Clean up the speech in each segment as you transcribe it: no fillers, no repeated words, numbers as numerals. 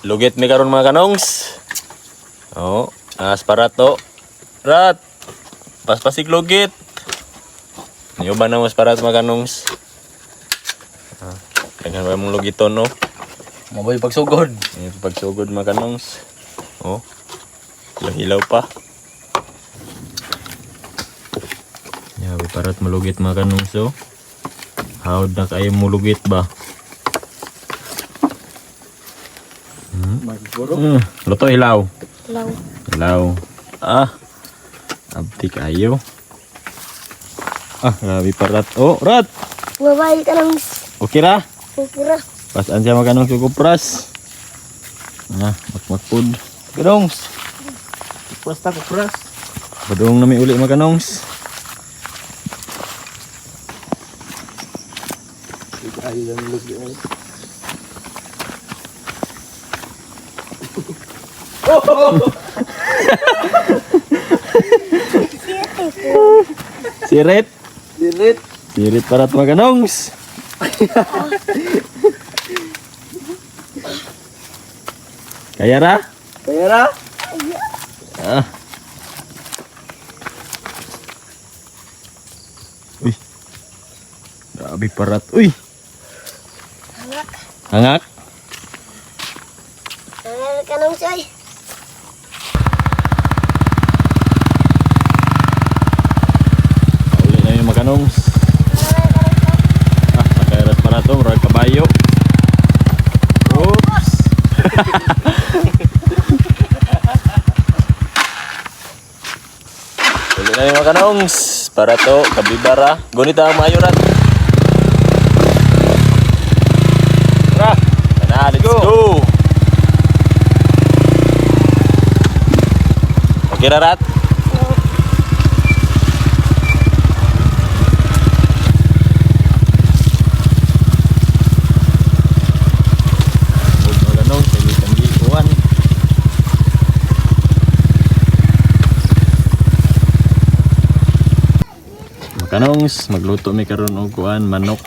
Lugit mi karon, mga kanongs. Oh, as parato. Rat. Paspasig lugit. Niyo ba na mas parat, mga kanongs? Ah, daghan pa mong lugiton, no? Maboy pagsugod. Ayan, pagsugod, mga kanongs. Oh. Hilaw-hilaw pa. Yabi parat malugit, mga kanongs, oh. Hawd na kayo mulugit ba? Luto hilaw. Law. Hilaw. Ah. Abti kayo. Ah, grabe parat. Oh, rat. Bye-bye ka lang. Okay ra? Pupura. Pasaan siya maganong kupras. Ah, makmakpud. Ganongs. Kupras ta kupras. Padung na may uli, mga kanongs. Ay lang lugi ay. Sirit. Dilit. Sirit para at mga kanongs. Kaya ra? Kaya ra? Ah. Uy. Grabe parat. Uy. Hangak. Hangak. Hangak ka lang siya. Uli na yung mga kanongs. Ah, sakay para to, murag kabayo. Oops. Uli na yung mga kanongs. Para to, kabibara. Gunita ang maayo rat. Tara, tara, let's go. Okay ra, rat? Huwag mga kanongs, sige tanggi uwan. Mga kanongs, magluto mi karon og kuan, manok.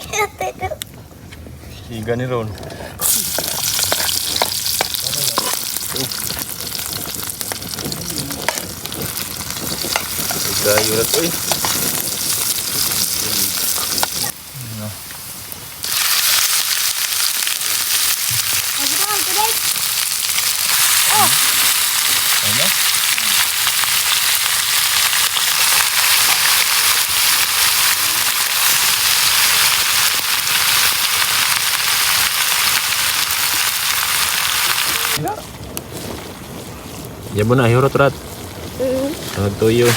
Higa ni ron. Gayo rat oy. Ano? Yabo na, hirot rat. Nagtuyo.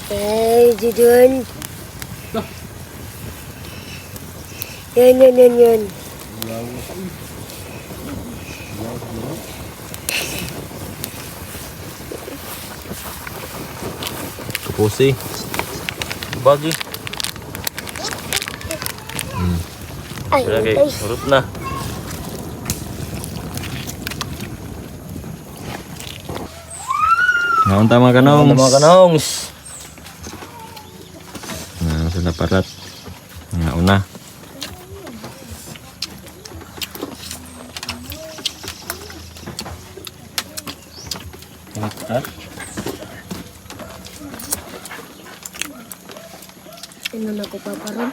Ay, Jujun. Yan, yan, yan, yan. Kapusi. Bagi. Ay, Wala kay, ay. hurot na. Ngaon ta, mga kanongs. Mga kanongs. Nga sa naparat. Nga una. Ano na ko paparon?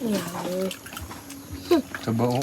Yan. Sabaw.